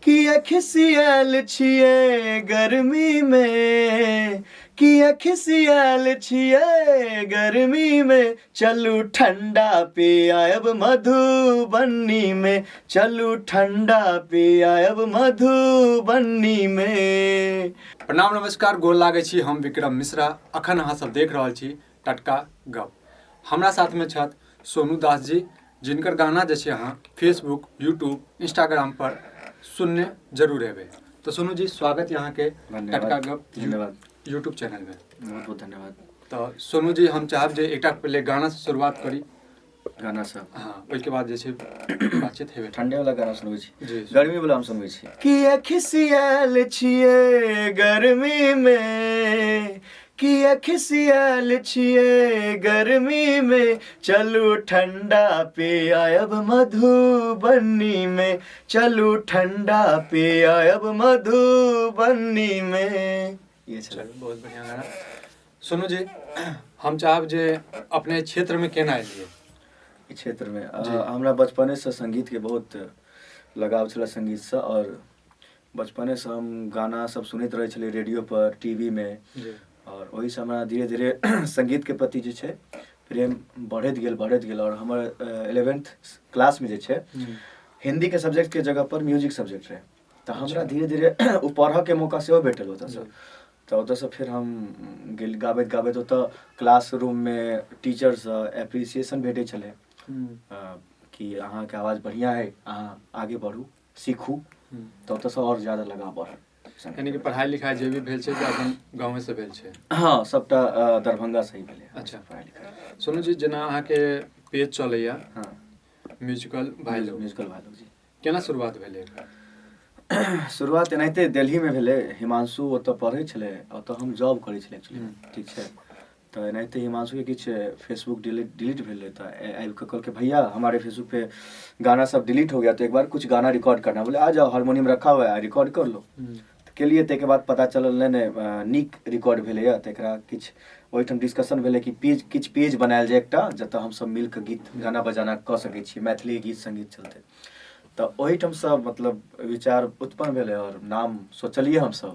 किया खिसियाल छियै गर्मीमे, किया खिसियाल छियै गर्मीमे, चलू ठंडा पियाब मधुबनीमे, चलू ठंडा पियाब मधुबनीमे। प्रणाम, नमस्कार, गोर लागै छी। हम विक्रम मिश्रा। अखन अहाँ सब देख रहल छी टटका गप। हमरा साथमे छथि सोनू दास जी, जिनकर गाना जे छै अहाँ फेसबुक, यूट्यूब, इंस्टाग्राम पर सुनने जरूर हेबै। तऽ सोनू जी, स्वागत है अहाँके टटका गप धन्यवाद यूट्यूब चैनलमे। बहुत बहुत धन्यवाद। तऽ सोनू जी, हम चाहब जे एकटा पहिले गानासँ शुरुआत करी। गाना सब? हँ, ओहिके बाद जे छै बातचीत हेबै। ठंडे वाला गाना सुनबै छी? जी। गर्मी वाला हम सुनबै छी। किया खिसियाल छियै गर्मीमे, किया खिसियाल छियै गर्मीमे, चलू ठंडा पियाब मधुबनीमे, चलू ठंडा पियाब मधुबनीमे। ये छलै। चलू, बहुत बढ़िआँ गाना। सोनू जी, हम चाहब जे अपने क्षेत्रमे केना एलियै? ई क्षेत्रमे हमरा बचपनेसँ सङ्गीतके बहुत लगाव छलै सङ्गीतसँ, आओर बचपनेसँ हम गाना सब सुनैत रहै छलियै रेडियो पर, टीवीमे, आओर ओहिसँ हमरा धीरे धीरे सङ्गीतके प्रति जे छै प्रेम बढ़ैत गेल, बढ़ैत गेल। आओर हमर 11th क्लासमे जे छै हिन्दीके सब्जेक्टके जगह पर म्यूजिक सब्जेक्ट रहै, तऽ हमरा धीरे धीरे ओ पढ़ऽके मौका सेहो भेटल ओतऽसँ। तऽ ओतऽसँ फेर हम गेल गाबैत गाबैत, ओतऽ क्लास रूममे टीचरसँ एप्रिसिएशन भेटै छलै कि अहाँके आवाज बढ़िआँ अइ, अहाँ आगे बढ़ू, सीखू। तऽ ओतऽसँ आओर ज्यादा लगाव बढ़ल। यानी कि पढ़ाइ लिखाइ जे भी भेल छै से अपन गाँवेसँ भेल छै? हँ, सबटा दरभंगासँ ही भेलै। अच्छा। पढ़ाइ लिखाइ। सोनू जी, जेना अहाँके पेज चलैया म्यूजिकल भाई लोग, म्यूजिकल भाई लोग जी। केना शुरुआत भेलै एकर? शुरुआत एनाहिते दिल्लीमे भेलै। हिमांशु ओतऽ पढ़ै छलै, ओतऽ हम जॉब करै छलै एक्चुअली। ठीक छै, तऽ एनाहिते हिमांशुके किछु फेसबुक डिलीट डिलीट भेलै, तऽ आबि कऽ कहलकै, भैया, हमारे फेसबुक पे गाना सब डिलीट हो गया, तो एक बार कुछ गाना रिकॉर्ड करना। बोले, आ जाओ, हारमोनियम रखा हुआ है, रिकॉर्ड कर लो। तऽ केलियै, ताहिके बाद पता चलल, नहि नहि, नीक रिकॉर्ड भेलैए। तऽ एकरा किछु ओहिठाम डिस्कशन भेलै कि पेज, किछु पेज बनायल जाय एकटा, जतऽ हमसब मिल कऽ गीत गाना बजाना कऽ सकै छी, मैथिली गीत सङ्गीत चलतै। तऽ ओहिठामसँ मतलब विचार उत्पन्न भेलै आओर नाम सोचलियै हमसब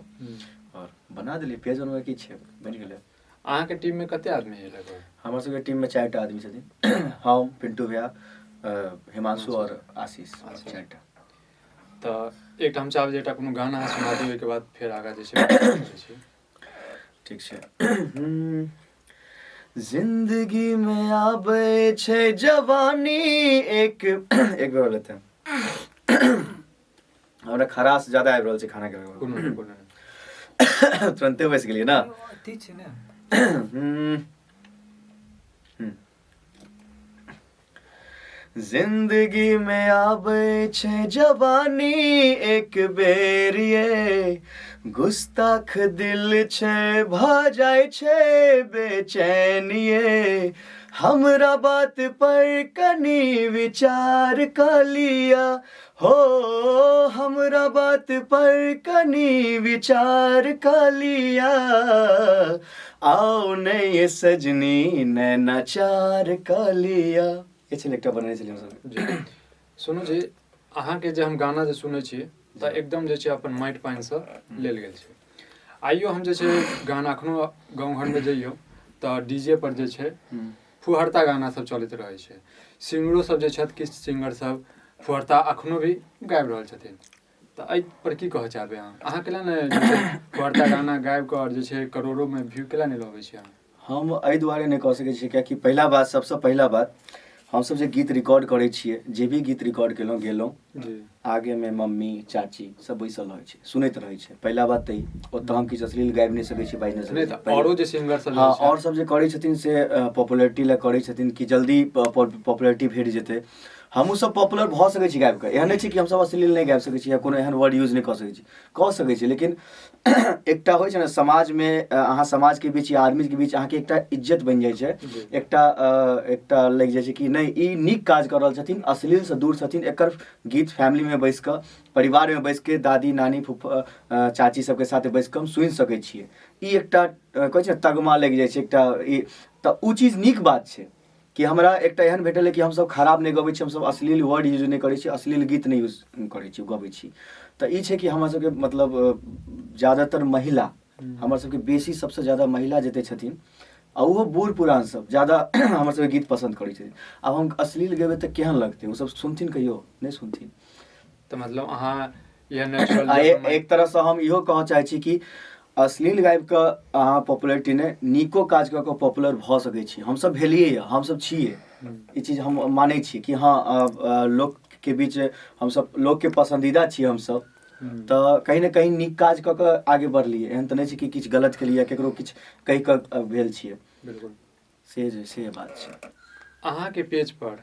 आओर बना देलियै। पेज बनबै की छै, बनि गेलै। अहाँके टीममे कते आदमी है लगभग? हमर सबके टीममे चारिटा आदमी छथिन, हम, पिंटू भैया, हिमांशु आओर आशीष। आशीष। चारिटा। तऽ एकटा हम चाहब जे एकटा कोनो गाना अहाँ सुना दियौ, ओहिके बाद फेर आगाँ जे छै बात करै छी। ठीक छै। जिंदगी में आबै छै जवानी एक एक बेर लेते हैं। हमरा खरास ज्यादा आबि रहल छै खाना के। कोनो नहि, कोनो नहि। तुरंते बैस गेलियै ने। अथी छै ने। जिंदगी में आबै छै जवानी एक बेर ये, गुस्ताख दिल छै भऽ जाइ छै बेचैन ये, हमरा बात पर कनी विचार कऽ लिअ हो, हमरा बात पर कनी विचार कऽ लिअ, आओ ने ये सजनी नैना चार कऽ लिअ। ई छलै, एकटा बनेने छलियै हमसब। जी, सुनू जी, अहाँके जे हम गाना जे सुनै छी तऽ एकदम जे छै अपन माटि पानिसँ लेल गेल छै। आइयो हम जे छै गाना एखनो गाँव घरमे जइयौ तऽ डीजे पर जे छै फुहरता गाना सब चलैत रहै छै। सिंगरो सब जे छथि, किछु सिंगर सब फुहरता एखनो भी गाबि रहल छथिन, तऽ एहि पर की कहऽ चाहबै अहाँ? अहाँ केला ने जे छै फुहरता गाना गाबि कऽ आओर जे छै करोड़ोमे व्यू केला नहि लबै छी अहाँ? हम एहि दुआरे नहि कऽ सकै छियै, किएकि पहिला बात, सबसँ पहिला बात, हमसब जे गीत रिकॉर्ड करै छियै, जे भी गीत रिकॉर्ड केलहुँ, गेलहुँ, आगेमे मम्मी, चाची सब बैसल रहै छै, सुनैत रहै छै। पहिला बात तऽ ई, ओतऽ हम किछु अश्लील गाबि नहि सकै छी, बाजि नहि सकै नहि छी। तऽ औरो जे सिंगर सब जे छै आओर सब जे करै छथिन से पॉपुलरिटी लए करै छथिन कि जल्दी पॉपुलरिटी भेट जेतै। हमहूँ सब पॉपुलर भऽ सकै छी गाबि कऽ। एहन नहि छै कि हमसब अश्लील नहि गाबि सकै छी या कोनो एहन वर्ड यूज नहि कऽ सकै छी। कऽ सकै छी, लेकिन एकटा होइ छै ने समाजमे, अहाँ समाजके बीच या आदमीके बीच अहाँके एकटा इज्जत बनि जाइ छै, एकटा एकटा लागि जाइ छै कि नहि, ई नीक काज कऽ रहल छथिन, अश्लीलसँ दूर छथिन, एकर गीत फैमिलीमे बैस कऽ, परिवारमे बैस कऽ, दादी, नानी, फूफा, चाची सबके साथे बैस कऽ हम सुनि सकै छियै। ई एकटा कहै छै ने तगमा लागि जाइ छै एकटा ई। तऽ ओ चीज नीक बात छै कि हमरा एकटा एहन भेटल कि हमसब खराब नहि गबै छी, हमसब अश्लील वर्ड यूज नहि करै छी, अश्लील गीत नहि यूज करै छी, गबै छी। तऽ ई छै कि हमरा सबके मतलब ज्यादातर महिला, हमर सबके बेसी सबसँ ज्यादा महिला जते छथिन आ ओहो बूढ़ पुरान सब ज्यादा हमर सबके गीत पसन्द करै छथिन। आब हम अश्लील गेबै तऽ केहन लगतै? ओ सब सुनथिन कहियो? नहि सुनथिन। तऽ मतलब अहाँ इएह नेचुरल आ एक तरहसँ हम इहो कहऽ चाहै छी कि अश्लील गाबि कऽ अहाँ पॉपुलरिटी नहि, नीको काज कऽ कऽ पॉपुलर भऽ सकै छी। हमसब भेलियै यऽ, हमसब छियै, ई चीज हम मानै छी कि हँ, लोकके बीच हमसब लोकके पसन्दीदा छियै हमसब। तऽ कहीं ने कहीं नीक काज कऽ कऽ आगे बढ़लियै। एहन तऽ नहि छै कि किछु गलत केलियै, केकरो किछु कहि कऽ भेल छियै। बिल्कुल। से जे से बात छै। अहाँके पेज पर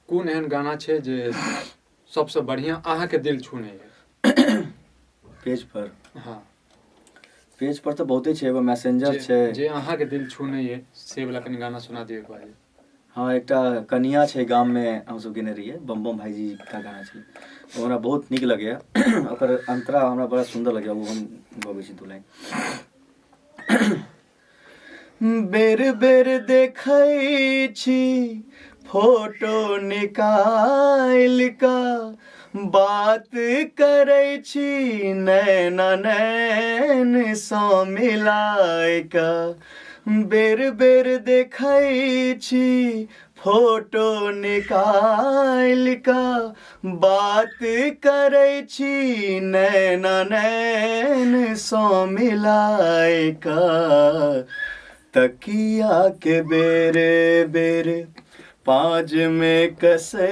कोन एहन गाना छै जे सबसँ बढ़िआँ अहाँके दिल छूने यऽ? पेज पर? हँ। पेज पर तऽ बहुते छै, एगो मैसेंजर छै। जे अहाँके दिल छूने यऽ से वला कनि गाना सुना दियौ एक बार। हँ, एकटा कनिया छै गाममे हमसब गेने रहियै, बम बम भाईजी का गाना छै, ओ हमरा बहुत नीक लगैए। ओकर अंतरा हमरा बड़ा सुन्दर लगैए, ओ हम गबै छी 2 लाइन। बेर बेर देखै छी फोटो निकालि कऽ, बात करै छी नैना नैनसँ मिलाय कऽ। बेर बेर देखै छी फोटो निकालि कऽ, बात करै छी नैना नैनसँ मिलाय कऽ। तकिया के बेर बेर पाँज मे कसै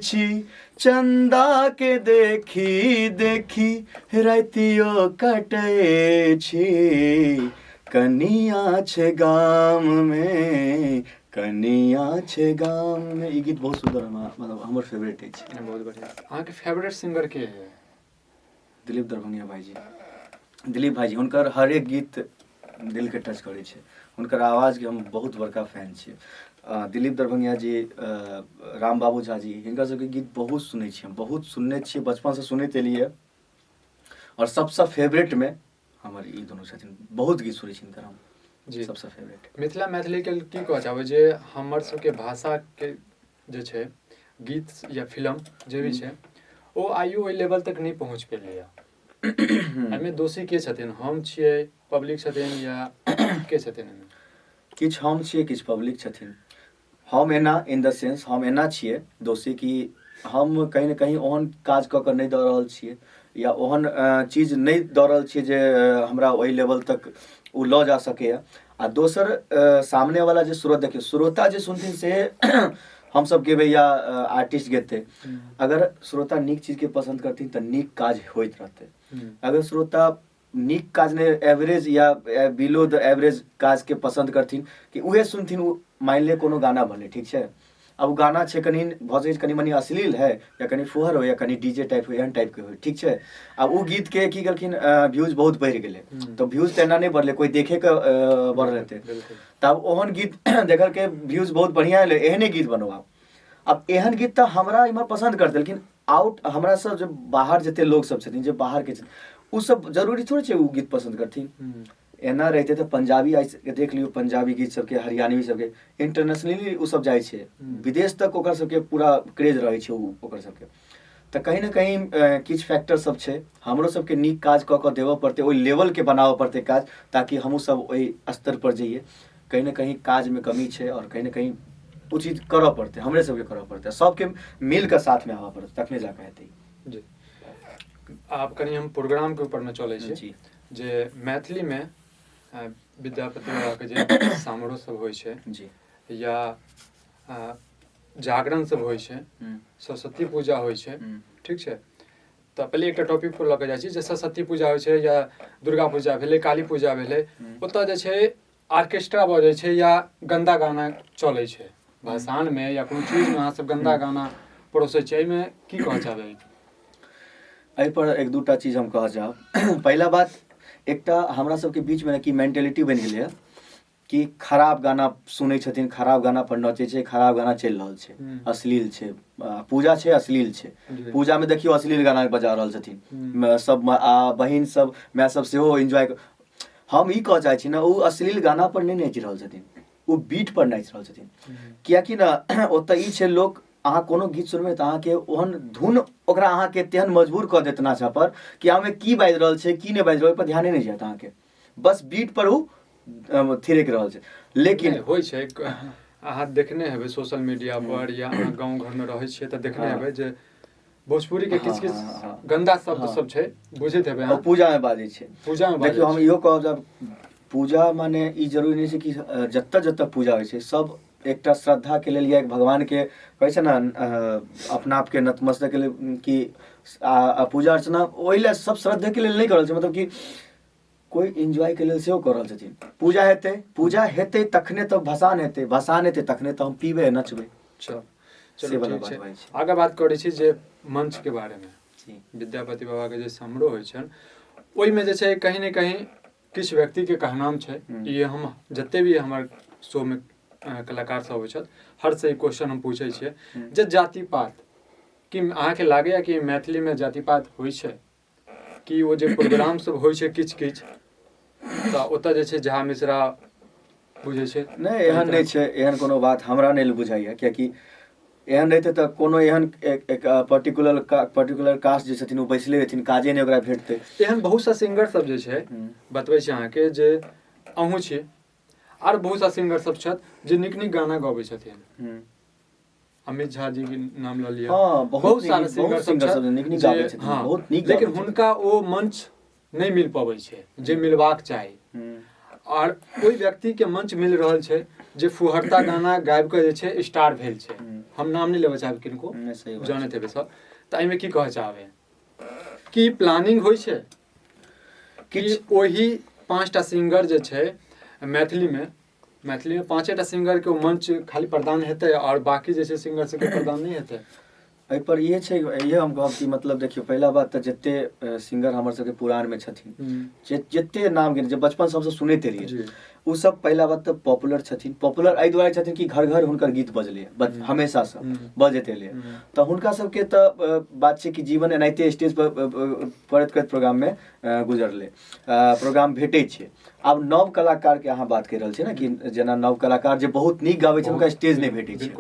छी, चंदा के देखी देखी रातियो कटै छी। कनिया छै गाम मे, कनिया छै गाम मे। ई गीत बहुत सुन्दर, हमरा मतलब हमर फेवरेट अछि। बहुत बढ़िया। अहाँके फेवरेट सिंगर के है? दिलीप दरभंगिया भाईजी, दिलीप भाईजी। हुनकर हरेक गीत दिलके टच करै छै। हुनकर आवाजके हम बहुत बड़का फैन छियै। दिलीप दरभंगिया जी, राम बाबू झा जी, हिनकर सबके गीत बहुत सुनै छियै हम, बहुत सुनने छियै, बचपनसँ सुनैत एलियै आओर सबसँ फेवरेटमे हमर ई दुनू छथिन। बहुत गीत सुनै छी हिनकर हम। जी। सबसँ फेवरेट। मिथिला मैथिलीके की कहऽ चाहबै जे हमर सबके भाषाके जे छै गीत या फिल्म जे भी छै, ओ आइयो ओहि लेवल तक नहि पहुँच पेलैया? एहिमे दोषी के छथिन? हम छियै, पब्लिक छथिन या के छथिन एहिमे? किछु हम छियै, किछु पब्लिक छथिन। हम एना इन the sense हम एना छियै दोषी कि हम कहीं ने कहीं ओहन काज कऽ कऽ नहि दऽ रहल छियै या ओहन चीज नहि दऽ रहल छियै जे हमरा ओहि लेवल तक ओ लऽ जा सकैए। आ दोसर सामनेवला जे श्रोता, देखियौ, श्रोता जे सुनथिन से हमसब गेबै या आर्टिस्ट गेतै। अगर श्रोता नीक चीजके पसन्द करथिन तऽ नीक काज होइत रहतै। अगर श्रोता नीक काज नहि, एवरेज या बिलो द एवरेज काजके पसन्द करथिन कि उहे सुनथिन। ओ मानि लिअ कोनो गाना भेलै, ठीक छै, आब ओ गाना छै कनि भऽ सकै छै कनि मनि अश्लील है या कनि फुहर हो या कनि डी जे टाइप हो, एहन टाइपके होइ, ठीक छै। आब ओ गीतके की केलखिन, व्यूज बहुत बढ़ि गेलै। तऽ व्यूज तऽ एना नहि बढ़लै, कोइ देखेके बढ़ल हेतै। तऽ आब ओहन गीत देखलकै, व्यूज बहुत बढ़िआँ एलै, एहने गीत बनाउ। आब एहन गीत तऽ हमरा इम्हर पसन्द करतै, लेकिन आउट हमरा सब जे बाहर जते लोग सब छथिन, जे बाहर के छथिन, ओ सब जरूरी थोड़े छै ओ गीत पसन्द करथिन। एना रहिते तऽ पंजाबी आइ देख लियौ, पंजाबी गीत सबके, हरियाणवी सबके, इंटरनेशनली ओ सब जाइ छै। विदेश तक ओकर सबके पूरा क्रेज रहै छै ओ ओकर सबके। तऽ कहीं ने कहीं किछु फैक्टर सब छै। हमरो सबके नीक काज कऽ कऽ देबऽ पड़तै, ओहि लेवलके बनाबऽ पड़तै काज, ताकि हमहूँ सब ओहि स्तर पर जइए। कहीं ने कहीं काजमे कमी छै आओर कहीं ने कहीं ओ चीज करऽ पड़तै, हमरे सबके करऽ पड़तै, सबके मिल कऽ साथमे आबऽ पड़तै, तखने जाकऽ हेतै। जी, आब कनि हम प्रोग्रामके ऊपरमे चलै छी। जी। जे मैथिलीमे विद्यापति बाबाके जे समारोह सब होइ छै या जागरण सब होइ छै, सरस्वती पूजा होइ छै, ठीक छै, तऽ पहिले एकटा टॉपिक पर लऽ कऽ जाइ छी जे सरस्वती पूजा होइ छै या दुर्गा पूजा भेलै, काली पूजा भेलै, ओतऽ जे छै ऑर्केस्ट्रा बजै छै या गन्दा गाना चलै छै। भसानमे या कोनो चीजमे अहाँ सब गन्दा गाना परोसै छियै, एहिमे की कहऽ चाहबै? एहिपर एक दूटा चीज हम कहऽ चाहब। पहिला बात, एकटा हमरा सबके बीचमे ने की मेंटेलिटी बनि गेलैए कि खराब गाना सुनै छथिन, खराब गाना पर नचै छै, खराब गाना चलि रहल छै, अश्लील छै, पूजा छै, अश्लील छै। पूजामे देखियौ अश्लील गाना बजा रहल छथिन सब, आ बहिन सब, माय सब सेहो एन्जॉय। हम ई कहऽ चाहै छी ने, ओ अश्लील गाना पर नहि नाचि रहल छथिन, ओ बीट पर नाचि रहल छथिन। कियाकि ने ओतऽ ई छै, लोक अहाँ कोनो गीत सुनबै तऽ अहाँके ओहन धुन ओकरा अहाँके तेहन मजबूर कऽ देत नाचऽ पर कि अहाँमे की बाजि रहल छै की नहि बाजि रहल ओहिपर ध्याने नहि जायत अहाँके, बस बीट पर ओ थिरकि रहल छै। लेकिन होइ छै, अहाँ देखने हेबै सोशल मीडिया पर या अहाँ गाँव घरमे रहै छियै तऽ देखने हेबै जे भोजपुरी के किछु किछु गंदा शब्द सब छै, बुझैत हेबै अहाँ। पूजा मे बाजै छै, पूजा मे। देखियौ, हम इहो कहब जे पूजा माने ई जरूरी नहि छै कि जतऽ जतऽ पूजा होइ छै सब एकटा श्रद्धा के लेल या एक भगवान के कहै छै ने अपना आपके नतमस्तक के लेल कि पूजा अर्चना ओहि लए सब श्रद्धे के लेल नहि करल छै, मतलब कि कोइ एन्जॉय के लेल सेहो कऽ रहल छथिन। पूजा हेतै, पूजा हेतै तखने तऽ भसान हेतै, भसान हेतै तखने तऽ हम पीबै नचबै। चल चलू ठीक छै, आगे बात करै छी जे मंच के बारे मे। विद्यापति बाबा के जे समारोह होइ छनि ओहिमे जे छै कहीं ने कहीं किछु व्यक्ति के कहनाम छै, ई हम जते भी हमर शो मे कलाकार सब होइ छथि हर से ई क्वेश्चन हम पूछै छियै जे जाति पात कि अहाँके लागैया कि मैथिली मे जाति पात होइ छै? कि ओ जे प्रोग्राम सब होइ छै किछु किछु तऽ ओतऽ जे छै झा मिश्रा बुझै छै? नहि, एहन नहि छै, एहन कोनो बात हमरा नहि बुझाइया, कियाकि एहन रहितै तऽ कोनो एहन एक पर्टिकुलर पर्टिकुलर कास्ट जे छथिन ओ बैसले रहथिन, काजे नहि ओकरा भेटतै। एहन बहुत सा सिंगर सब जे छै, बतबै छी अहाँके जे अहूँ छी आर बहुत सा सिंगर सब छथि जे नीक नीक गाना गबै छथिन, अमित झा जी के नाम लऽ लिअ, हँ, बहुत सारा सिंगर सब नीक नीक गाबै छथिन, बहुत नीक, लेकिन हुनका ओ मंच नहि मिल पबै छै जे मिलबाक चाही। और ओहि व्यक्ति के मंच मिल रहल छै जे फुहरता गाना गाबि कऽ जे छै स्टार भेल छै। हम नाम नहि लेबऽ चाहब किनको, जानैत हेबै सब। तऽ एहिमे की कहऽ चाहबै की प्लानिंग होइ छै कि ओहि 5टा सिंगर जे छै मैथिलीमे, मैथिलीमे 5टा सिंगरके ओ मंच खाली प्रदान हेतै आओर बाकी जे छै सिंगर सबके प्रदान नहि हेतै? एहिपर इहे छै, इहे हम कहब कि मतलब देखियौ, पहिला बात तऽ जते सिंगर हमर सबके पुरानमे छथिन, जते नाम गेल जे बचपन सबसँ सुनैत एलियै, ओ सब पहिला बात तऽ पॉपुलर छथिन। पॉपुलर एहि दुआरे छथिन कि घर घर हुनकर गीत बजलै हमेशासँ बजैत एलै, तऽ हुनका सबके तऽ बात छै कि जीवन एनाहिते स्टेज पर करैत करैत प्रोग्राममे गुजरलै, प्रोग्राम भेटै छै। आब नव कलाकारके अहाँ बात कहि रहल छियै ने कि जेना नव कलाकार जे बहुत नीक गाबै छै हुनका स्टेज नहि भेटै छै,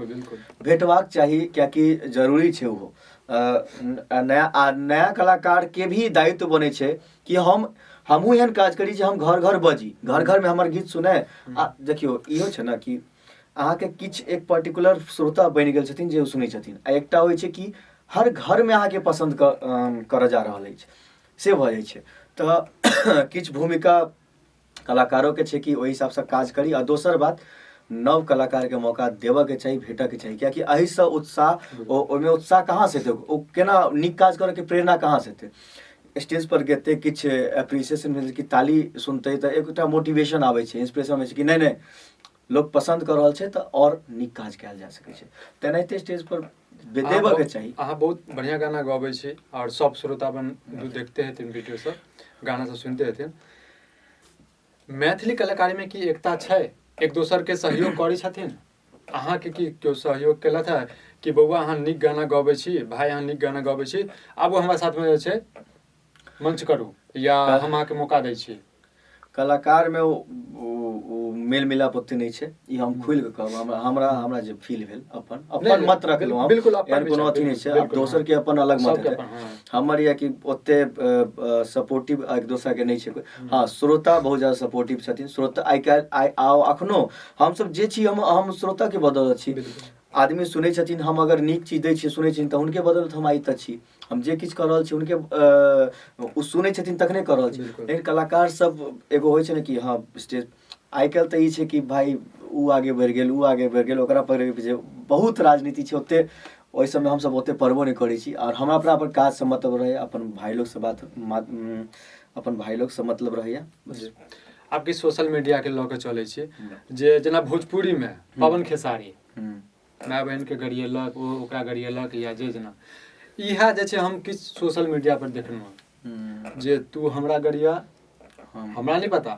भेटबाक चाही कियाकि जरूरी छै ओहो। नया नया कलाकारके भी दायित्व बनै छै कि हमहूँ एहन काज करी जे हम घर घर बजी, घर घरमे हमर गीत सुनै। आ देखियौ इहो छै ने कि अहाँके किछु एक पर्टिकुलर श्रोता बनि गेल छथिन जे ओ सुनै छथिन, आ एकटा होइ छै कि हर घरमे अहाँके पसन्द करऽ जा रहल अछि, से भऽ जाइ छै। तऽ किछु भूमिका कलाकारोके छै कि ओहि हिसाबसँ काज करी। आ दोसर बात, नव कलाकारके मौका देबऽके चाही, भेटऽके चाही, कियाकि एहिसँ उत्साह ओहिमे उत्साह कहाँसँ एतै, ओ केना नीक काज करऽके प्रेरणा कहाँसँ एतै? स्टेज पर गेतै, किछु एप्रिसिएशन मिलतै कि ताली सुनतै तऽ एकटा मोटिवेशन आबै छै, इंस्पिरेशन आबै छै कि नहि नहि लोक पसन्द कऽ रहल छै तऽ आओर नीक काज कयल जा सकै छै। तेनाहिते स्टेज पर देबऽके चाही। अहाँ बहुत बढ़िआँ गाना गबै छी आओर सब श्रोता बन्धु देखते हेथिन वीडियो सब, गाना सब सुनते हेथिन। मैथिली कलाकारीमे की एकता छै? एक दोसरके सहयोग करै छथिन? अहाँके की केओ सहयोग केलथि है कि बौआ अहाँ नीक गाना गबै छी, भाय अहाँ नीक गाना गबै छी, आबू हमरा साथमे जे छै मंच करू या हम अहाँके मौका दै छी? कलाकारमे ओ मेल मिलाप ओते नहि छै, ई हम खुलि कऽ कहब। हमरा हमरा हमरा जे फील भेल अपन अपन मत रखलहुँ हम, बिल्कुल एहन कोनो अथी नहि छै। आब दोसरके अपन अलग मत हेतै, हमर यऽ कि ओते सपोर्टिव एक दोसरके नहि छै। हँ, श्रोता बहुत ज्यादा सपोर्टिव छथिन। श्रोता आइ काल्हि आइ आओ अखनो हमसब जे छी हम श्रोताके बदौलत छी। आदमी सुनै छथिन, हम अगर नीक चीज दै छियै सुनै छथिन तऽ हुनके बदौलत हम आइ तक छी। हम जे किछु कऽ रहल छी हुनके ओ सुनै छथिन तखने कऽ रहल छी। लेकिन कलाकार सब एगो होइ छै ने कि हँ स्टेज आइ काल्हि तऽ ई छै कि भाय ओ आगे बढ़ि गेल, ओ आगे बढ़ि गेल, ओकरा पकड़ैके पीछे बहुत राजनीति छै। ओते ओहि सबमे हमसब ओते पड़बो नहि करै छी आओर हमरा अपना अपन काजसँ मतलब रहैए, अपन भाय लोकसँ बात अपन भाय लोकसँ मतलब रहैए। आब कि सोशल मीडियाके लऽ कऽ चलै छी जे जेना भोजपुरीमे पवन खेसारी माय बहिनके गरियेलक, ओ ओकरा गरियेलक या जे जेना इएह जे छै हम किछु सोशल मीडिया पर देखलहुँ जे तू हमरा गरिया हमरा नहि पता,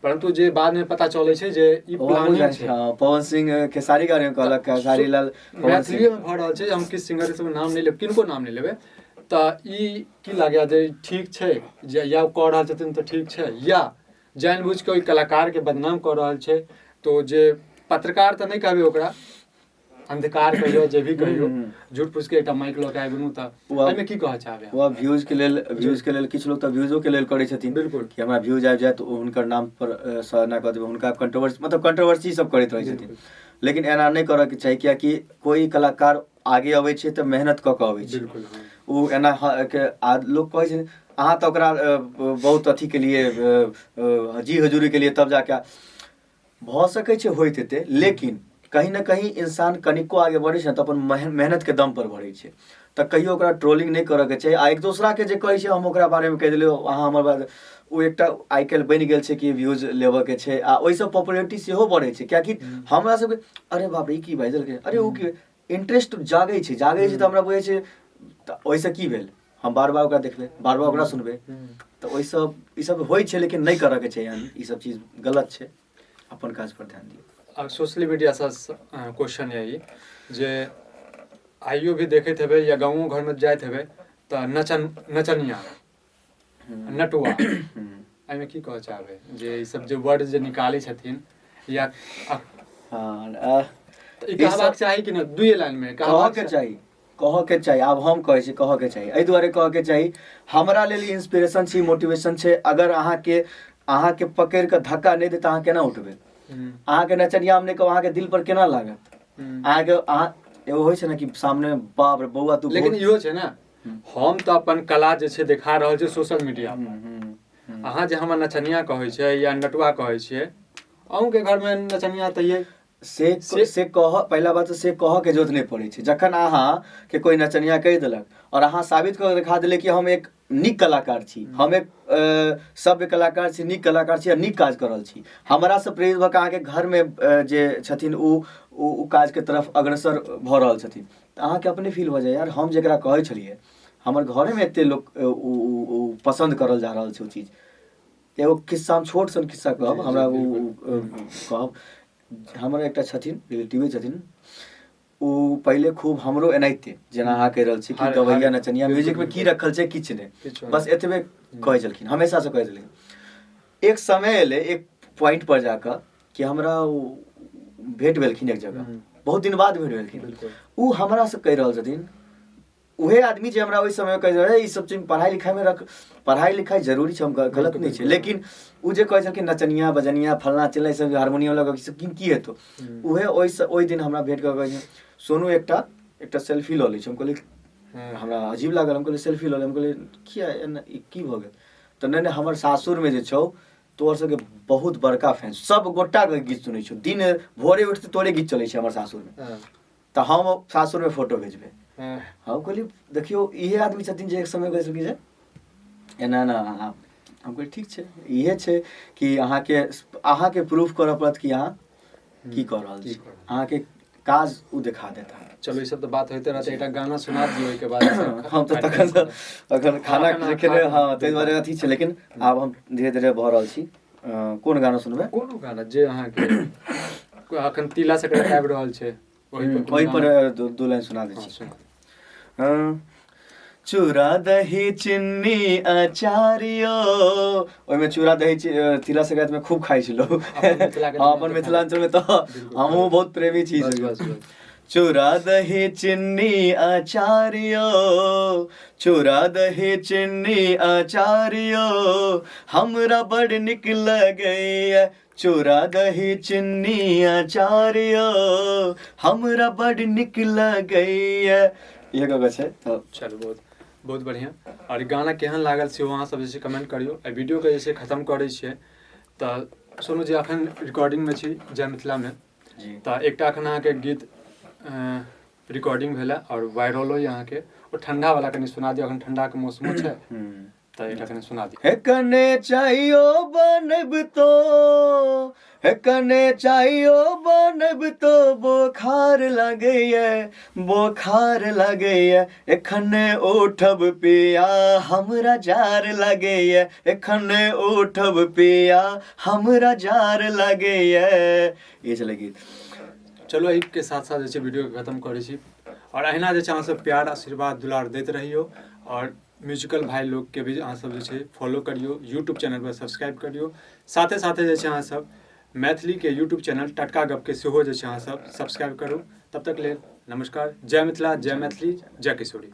परंतु जे बाद में पता चलै छै जे ई प्लानिंग छै। पवन सिंह खेसारी के बारे में कहलक, खेसारी लाल मैथिलीए में भऽ रहल छै। हम किछु सिंगर सब नाम नहि लेब, किनको नाम नहि लेबै। तऽ ई की लागैया जे ठीक छै जे या कऽ रहल छथिन तऽ ठीक छै, या जानि बुझि कऽ ओहि कलाकार के बदनाम कऽ रहल छै? तो जे पत्रकार तऽ नहि कहबै ओकरा, अंधकार कहियो जे भी कहियो, झूठ फूस के एकटा माइक लऽ के आबि गेलहुँ, तऽ एहिमे की कहऽ चाहबै? वह व्यूज के लेल किछु लोग तऽ व्यूजो के लेल करै छथिन। कि हमरा व्यूज आबि जायत, ओ हुनकर नाम पर सँ एना कऽ देबै, हुनका कंट्रोवर्सी, मतलब कंट्रोवर्सी सब करैत रहै छथिन। लेकिन एना नहि करऽ के चाही, कियाकि कोइ कलाकार आगे अबै छै तऽ मेहनत कऽ कऽ अबै छै। ओ एना के लोक कहै छै अहाँ तऽ ओकरा बहुत अथी के लिए जी हजूरी के लिए तब जाके भऽ सकै छै होइत हेतै, लेकिन कहीं ने कहीं इंसान कनिको आगे बढ़ै छै ने तऽ अपन मेहनत के दम पर बढ़ै छै। तऽ कहियो ओकरा ट्रोलिंग नहि करऽ के चाही। आ एक दोसरा के जे कहै छै हम ओकरा बारे मे कहि देलियै, अहाँ हमर बारे, ओ एकटा आइ काल्हि बनि गेल छै कि व्यूज लेबऽ के छै, आ ओहिसँ पॉपुलरिटी सेहो बढ़ै छै। कियाकि हमरा सबके अरे बाप रे ई की बाजि देलकै, अरे ओ की, इंटरेस्ट जागै छै, जागै छै तऽ हमरा बुझै छै। तऽ ओहिसँ की भेल, हम बार बार ओकरा देखबै, बार बार ओकरा सुनबै, तऽ ओहिसँ ई सब होइ छै। लेकिन नहि करऽ के छै एहन, ई सब चीज गलत छै। अपन काज पर ध्यान दियौ। आब सोशल मीडियासँ क्वेश्चन यऽ ई जे आइयो भी देखैत हेबै या गाँवो घरमे जाइत हेबै तऽ नचनिया, नटुआ, एहिमे की कहऽ चाहबै जे ई सब जे वर्ड जे निकालै छथिन या तऽ ई कहबाक चाही कि नहि दुइए लाइनमे? कहऽके चाही, कहऽके चाही। आब हम कहै छी कहऽके चाही, एहि दुआरे कहऽके चाही, हमरा लेल इंस्पिरेशन छी, मोटिवेशन छै। अगर अहाँके अहाँके पकड़ि कऽ धक्का नहि देत, अहाँ केना उठबै? अहाँके नचनिया हम नहि कहब, अहाँके दिल पर केना लागत? अहाँके अहाँ एगो होइ छै ने कि सामने बाप रे बौआ तू। लेकिन इहो छै ने, हम तऽ अपन कला जे छै देखा रहल छी सोशल मीडिया पर, अहाँ जे हमर नचनिया कहै छियै या नटुआ कहै छियै, अहूँके घरमे नचनिया तऽ ये से कह, पहिला बात से कहऽ के जरूरत नहि पड़ै छै। जखन अहाँ के कोइ नचनिया कहि देलक आओर अहाँ साबित कऽ देखा देलियै कि हम एक नीक कलाकार छी, हम एक सभ्य कलाकार छी, नीक कलाकार छी आ नीक काज कऽ रहल छी, हमरासँ प्रेरित भऽ कऽ अहाँके घरमे जे छथिन ओ ओ काजके तरफ अग्रसर भऽ रहल छथिन, तऽ अहाँके अपने फील भऽ जाइए, यार हम जकरा कहै छलियै हमर घरेमे एते लोक ओ पसन्द करल जा रहल छै ओ चीज। एगो खिस्सा, हम छोट सन खिस्सा कहब, हमरा ओ कहब, हमर एकटा छथिन रिलेटिवे छथिन, ओ पहिले खूब हमरो एनाहिते जेना अहाँ कहि रहल छी कि गवैया नचनिया, म्यूजिकमे की रखल छै, किछु नहि, बस एतबे कहै छलखिन, हमेशासँ कहै छलखिन। एक समय एलै एक पॉइंट पर जाकऽ कि हमरा ओ भेट भेलखिन एक जगह, बहुत दिन बाद भेट भेलखिन। ओ हमरासँ कहि रहल छथिन, उहे आदमी जे हमरा ओहि समय कहै रहै ई सब चीज पढ़ाइ लिखाइमे रख, पढ़ाइ लिखाइ जरूरी छै, हम गलत नहि छै, लेकिन ओ जे कहै छलखिन नचनिया बजनिया फलना चिलना सब हारमोनियम लऽ कऽ सब की हेतौ, उहे ओहिसँ ओहि दिन हमरा भेट कऽ कहै छै सोनू एकटा एकटा सेल्फी लऽ लै छै। हम कहलियै, हमरा अजीब लागल, हम कहलियै सेल्फी लऽ ले, हम कहलियै किया एना की भऽ गेल? तऽ नहि नहि, हमर सासुरमे जे छौ तोहर सबके बहुत बड़का फैन, सब गोटाके गीत सुनै छौ, दिन भोरे उठते तोरे गीत चलै छै हमर सासुरमे, तऽ हम सासुरमे फोटो भेजबै। हम कहलियै देखियौ इहे आदमी छथिन जे एक समय कहै छलखिन जे एना एना। हम कहलियै ठीक छै, इहे छै कि अहाँके अहाँके प्रूफ करऽ पड़त कि अहाँ की कऽ रहल छी, अहाँके काज ओ देखा देता। चलू ई सब तऽ बात होइते रहतै, एकटा गाना सुना दियौ ओहिके बाद। हम तऽ तखन अखन खाना खेने, हँ ताहि दुआरे अथी छै, लेकिन आब हम धीरे धीरे भऽ रहल छी। कोन गाना सुनबै? कोनो गाना जे अहाँके अखन तिला संक्रांति आबि रहल छै ओहि पर दू लाइन सुना दै छी। चूड़ा दही चिन्नी अचारियो, ओहिमे चूड़ा दही तिला संक्रांति में खूब खाइ छै लोग। हँ अपन मिथिलांचल में तऽ हमहूँ बहुत प्रेमी छी। चूड़ा दही चिन्नी अचारियो, चूड़ा दही चिन्नी अचारियो, हमरा बड़ नीक लगैया, चूड़ा दही चिन्नी अचारियो, हमरा बड़ नीक लगैया। इहे कऽ छै तऽ चलू बहुत बहुत बढ़िआँ। आओर गाना केहन लागल सेहो अहाँ सब जे छै कमेंट करियौ। एहि वीडियोके जे छै खतम करै छियै। तऽ सुनू जे अखन रिकॉर्डिंगमे छी जय मिथिलामे, तऽ एकटा अखन अहाँके गीत रिकॉर्डिंग भेलै आओर वायरलो यऽ अहाँके, ओ ठंडा वाला कनि सुना दियौ, अखन ठंडाके मौसमो छै तऽ एकटा कनि सुना दियौ। हे कने चाहियो बनब तो, हे कने चाहियो बनब तो बोखार लगैए, बोखार लगैए, एखन उठब पिया हमरा जार लगैए, एखन उठब पिया हमरा जार लगैए। ई छलै गीत। चलू एहिके साथ साथ जे छै वीडियोके खतम करै छी। आओर अहिना जे छै अहाँसभ प्यार आशीर्वाद दुलार दैत रहियौ आओर म्यूजिकल भाइ लोकके भी अहाँसभ जे छै फॉलो करियौ, यूट्यूब चैनलपर सब्सक्राइब करियौ, साथे साथे जे छै अहाँसभ मैथिलीके यूट्यूब चैनल टटका गपके सेहो जे छै अहाँसभ सब्सक्राइब करू। तब तक लेल नमस्कार, जय मिथिला, जय मैथिली, जय किशोरी।